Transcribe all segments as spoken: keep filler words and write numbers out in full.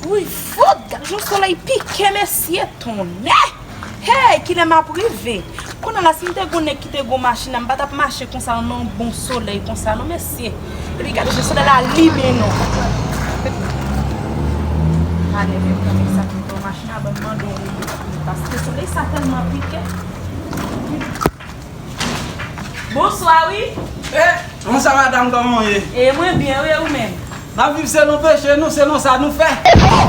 Wi, fout! Gad jan solèy pike, mesye, tonnè! Hey, kilè m ap rive? Kounye a la, si m te gon nèg ki te gon machin la, m pa t ap mache konsa nan bon solèy konsa, non, mesye. Epi gade jan solèy la limen, non. Gade, men, men sa ki nan machin la, ban m mande yon woulib, paske solèy sa tèlman pike. Bonswa, wi. Eh, bonswa, madanm, kòman w ye? E mwen byen, wi, e ou menm? N ap viv selon peche nou, selon sa nou fè.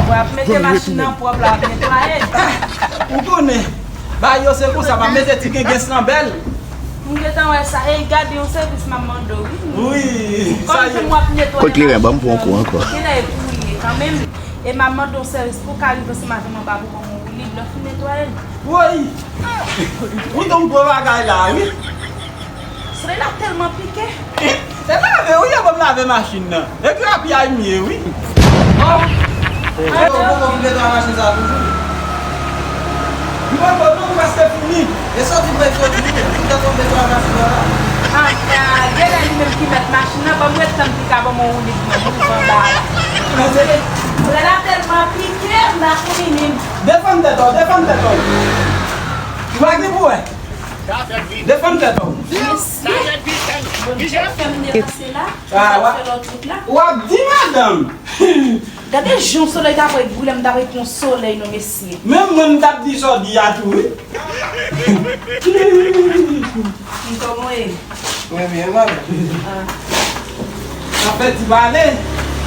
W ap mete machin nan pwòp la, w ap netwaye l. Ou konnen, bagay yo se konsa, m ap mete ti gengens nan bèl. M gentan wè sa. Ey, gade yon sèvis m ap mande w, wi. Wi, sa ye. Kòm se m w ap netwaye machin nan, kilè e pou w ye kanmenm? E m ap mande w sèvis pou w ka rive ansanm avè m anba pou ban m yon woulib lè w fin netwaye l. Woy! Ou tonbe gwo bagay la, wi. Solèy la tèlman pike. Se lave, wi, yo ban m lave machin nan. E grapyay m ye, wi. Bon. E yo poko fin netwaye machin sa a toujou? M poko, non, m prèske fini. E soti mwen soti, wi. Tout tan tonbe netwaye machin nan la. Ah, ah, genlè li menm ki mèt machin nan, ban m ret tann pou l ka ban m yon woulib nan, m rive anba a la. Solèy la tèlman pike, m pa konnen menm. Defann tèt ou, defann tèt ou. Ou pa gen pou wè. Defann tèt ou. Mesye, Bondye fè m depase la, m fè lòt wout la. W ap di, madanm. Gade jan solèy ta pral brile m, ta pral pran solèy non, mesye. Menm mwen, m t ap di sa w di a tou, wi. Kòman w ye? Mwen byen, mwen. Ah. Sa fè ti pale.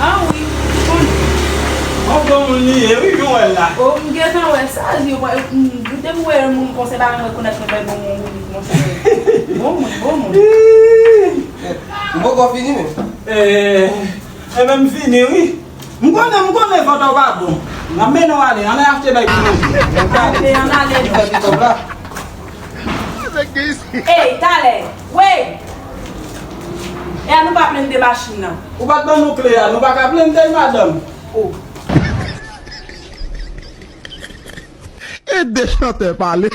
Ah wi, m konnen. Yon bon moun li ye, wi, jan w wè l la. Oh, m gentan wè sa, li wè, m, depi w wè yon moun konsa, pa mwen konèt mwen bay bon moun, wi, monchè. Bon moun, bon moun. M poko fini, men. Eh, e menm fini, wi. M konnen, m konnen vant ou pa bon. N ap mennen w ale, ann al achte bay pou manje. Ann ale, ann ale non. Ey, talè, wey! E a nou pa plende machin nan. Ou pa t ban nou kle a, nou pa ka plende, madanm. Oh. E de chantè pale.